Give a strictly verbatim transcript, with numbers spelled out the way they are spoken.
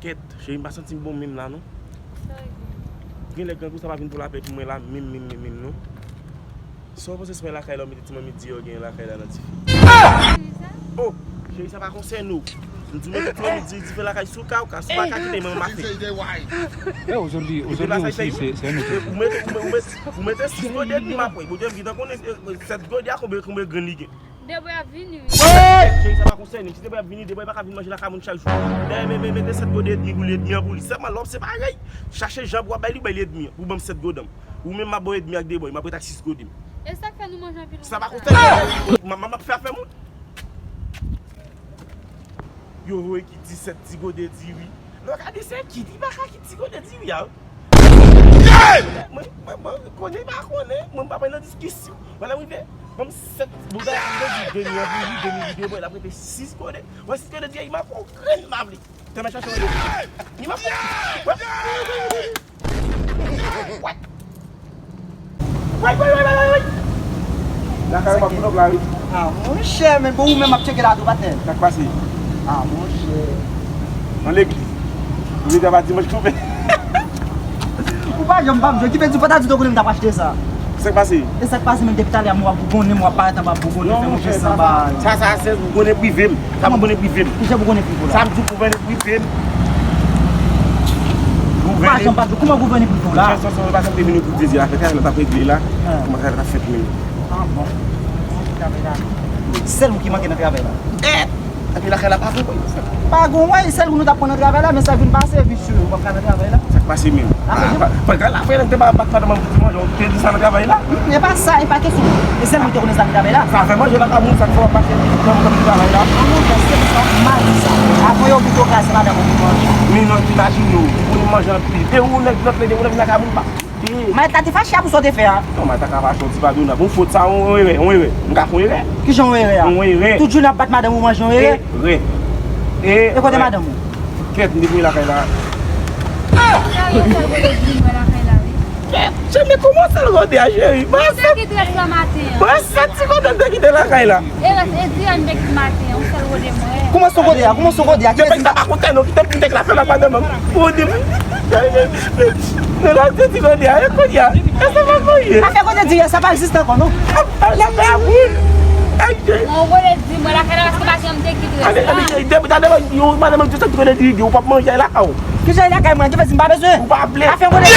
Kèt, cheri, m pa santi m bon menm la non. Genlè grangou sa pa vin pou lapè pou mwen la menm, menm, menm, menm non. Sa w panse se lakay la w mete ti manmi di yo gen lakay la nan tifi? Oh, cheri, sa pa konsène w. M di w mete ti manmi di dife lakay sou ka, ou ka, si w pa ka kite manman fè. Eh, aujourd'hui, aujourd'hui aussi, c'est c'est un autre jour. Ou mete, ou mete, ou mete sis gode edmi m ap wè. Bondye m gentan konnen sèt gode a konbe konbe grenn li gen. Debwa ap vini wi. Cheri, sa pa konsène m. Si Debwa ap vini, Debwa pa ka vin manje lakay moun chak jou. Dayè, men, men, mete sèt gode edmi pou li, edmi an pou li. Sèlman lè w ap separe, chache jan pou w ap bay li, bay li edmi an. Pou ban m sèt gode m. Ou menm m ap ba w edmi ak Debwa, m ap ret ak sis gode m. E sa k fè nou manje anpil. Sa pa konsène m. Manman m ap fè afè moun. Yo voye ki disèt ti gode diri. Lè w gade se ki li pa ka ki ti gode diri a. Mwen, mwen, mwen, konnen pa konnen, mwen pa pran nan diskisyon. Wè lè m rive, ban m sèt bouda, m di demi an pou li, demi li de bò, l ap rete sis gode. Wè sis gode diri a, li manke yon grenn m ap li. Tèlman chache wè. Li manke. Wè. Wè. Wè, wè, wè, wè, wè. Lakay mwen ap pran la wi. Ah, monchè, men bon, ou menm ap tcheke la tou, patnè. Sa k pase? Ah, monchè. Nan legliz. Legliz a pa dimanch ki ouvè. Ou pa janm pa m jwe, ki vle di, fò ta di w konnen m t ap achte sa. Sa k pase? E sa k pase menm depi talè a, m wè w ap bougonnen, m wè w ap parèt anba bougonnen, fè monchè sanba. Sa, sa, se bougonnen prive m. Sa bougonnen prive m. Kijan bougonnen prive w la? Sa m di w, gouvènen prive m. Ou pa janm pa di w, kòman gouvènen prive w la? Chè, sa, sa, sa, sa, te vini pou di, di afè kay la t ap regle la. Kòman kay la t ap fèt menm? Ah bon. Sèl ou ki manke nan travay la. Eh! Epi lakay la pa gon kòb. Pa gon, wi, sèl ou nou t ap pran nan travay la, men sa vin pase, epi si ou p ap ka nan travay la. Sa k pase menm? Fòk la fè te pa bat madanm an pou ti manje, ou te di sa nan travay la? E pa sa, e pa kesyon. E sèl mwen te konnen sa nan travay la. Sa fè manje lakay moun, sa k fè w ap mache nan nan travay la. An non, fè se sa, m pa di sa. Avan yo kite w ka se madanm ou pou manje. Men non, imajine w, ou konnen manje anpil. E ou nèg lòt lè, ou nèg lakay moun pa. Mayèt la te fache a pou sa w te fè a. Non, mayèt la ka fache yon ti padonab. Yon fot sa, yon erè, yon erè. M ka fè yon erè. Kijan yon erè a? Yon erè. Tout jounen ap bat madanm ou manje yon erè? Erè. E kote madanm ou? Kèt, m te voye lakay la. Serye, sèl kote di m wè lakay la wi. Kèt, cheri, men kòman sèl kote a, cheri? Mwen se ki drès la maten an. Mwen se ti kote m te kite lakay la. E rès, e di an m te kite maten an, yon sèl kote m wè. Kòman se yon kote a? Kòman se yon kote a? Ki sa pa kontan non, kite m kite la fè la madanm an. Pou di m. Nan la tèt li kote a, e kote a. E sa pa voye. Afè kote di sa pa egziste ankò non. Afè la fè a moun. Ay, ay. Mwen wè di mwen lakay la paske pa janm te kite. Ane, ane, ane, depi talè yo madanm an di sa kote di ou p ap manje la aw. Ki jan lakay mwen, ki fè si m pa bezwen? Ou pa vle. Afè kote di.